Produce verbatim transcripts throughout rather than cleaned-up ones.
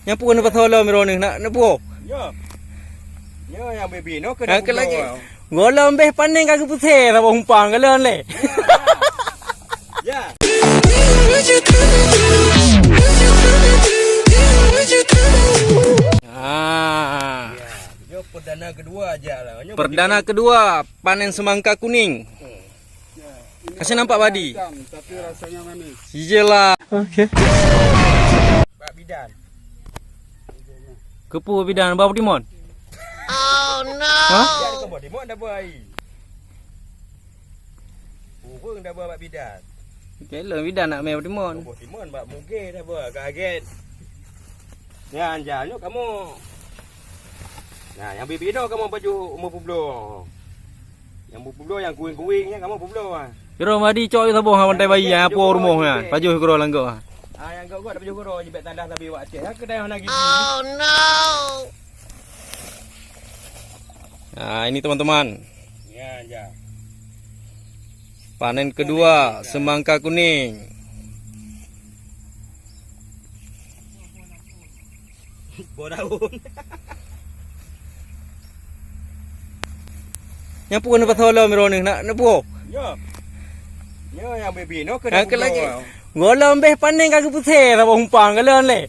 Nyan peue keuneuk pasoe lom droeneuh, nak, nak peue? Nyoe. Nyoe nyang bibit nyoe keuneuk lagi. Gohlom beh paneng ka geupusé saboh umpang galon lé. Ya. Ah. Ya. Nyoe perdana kedua aja lah. Nyoe perdana kedua panen semangka kuning. Hmm. Kasih nampak padi. Hitam, tapi rasanya manis. Iyalah. Okey. Bak bidan. Keupeue bidan bak Timon? Oh no. Ha? Bidan keu bak Timon dah beuai. Ureueng dah beuai bak bidan. Okey, lôn bidan nak mé bak Timon. Bak Timon bak mugé dah beuai kaget. Nyan janyoe kamoe. Nah, nyang bibit nyoe kamoe pajoh umu peubloe. Nyang bu-, peubloe nyang kuweng-kuweng nyan kamoe peubloe, ah. Kiro madi cok saboh ha bantai bayi, ah, apo rumoh nyan. Pajoh keudroe langkok, ah. Ah, nyang gok-gok dah pajoh keudroe jibek tandah sabe wak Aceh. Ha, keudai hana gigi. Oh no. Nah, ini teman-teman. Ya, ya. Panen kedua, semangka kuning. Boh daun. Nyan peue keuneuk pasoe lom droeneuh, nak, nak peue? Nyoe. Nyoe nyang bibit nyoe keuneuk pasoe lagi. Gohlom beh paneng ka geupusé saboh umpang galon lé.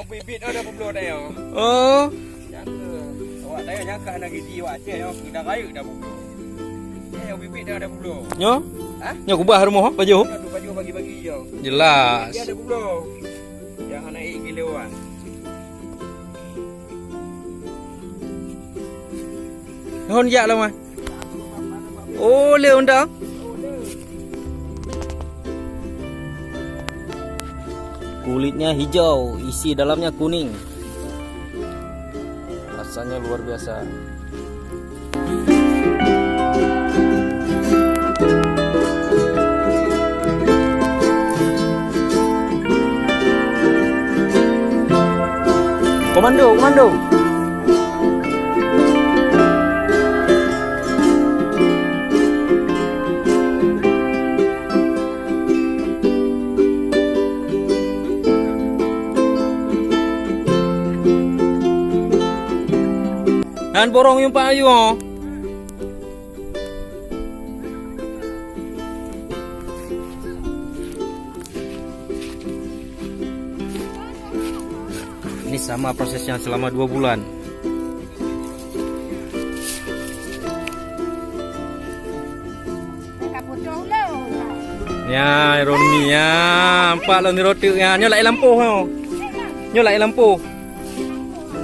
Bibit ada peubloe dayah. Oh. Nyang ke, awak dayah nyang ka hana gigi awak Aceh nyoe, keuda rayeuk dah peubloe. Eh, nyang bibit dah ada peubloe. Nyoe? Ha? Nyoe kubah rumoh, pajoh? Nyoe tu pajoh bagi-bagi nyoe. Jelas. Dia ada peubloe. Yang hana ék kiloan. Hon jak lah, Mas. Oh, le undang. Kulitnya hijau, isi dalamnya kuning. Rasanya luar biasa. Komando, komando. Nan borong yum pak ayu oh. Ini sama prosesnya selama dua bulan. Ya, Ronmi ya, nampak lom ni rotek ya. Nyoe laén lampôh nyoe. Nyoe laén lampôh.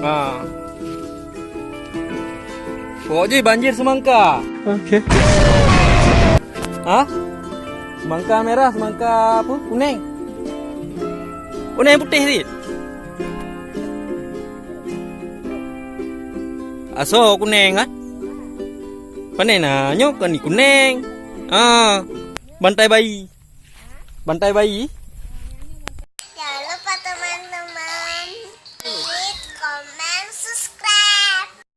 Ha. Pokok jih banjir semangka. Okey. Ha? Semangka merah, semangka apa? Kuning. Kuning putih cit. Asoe kuning kan? Pane na nyoe kan kuning. Ha. Bantai bayi. Bantai bayi.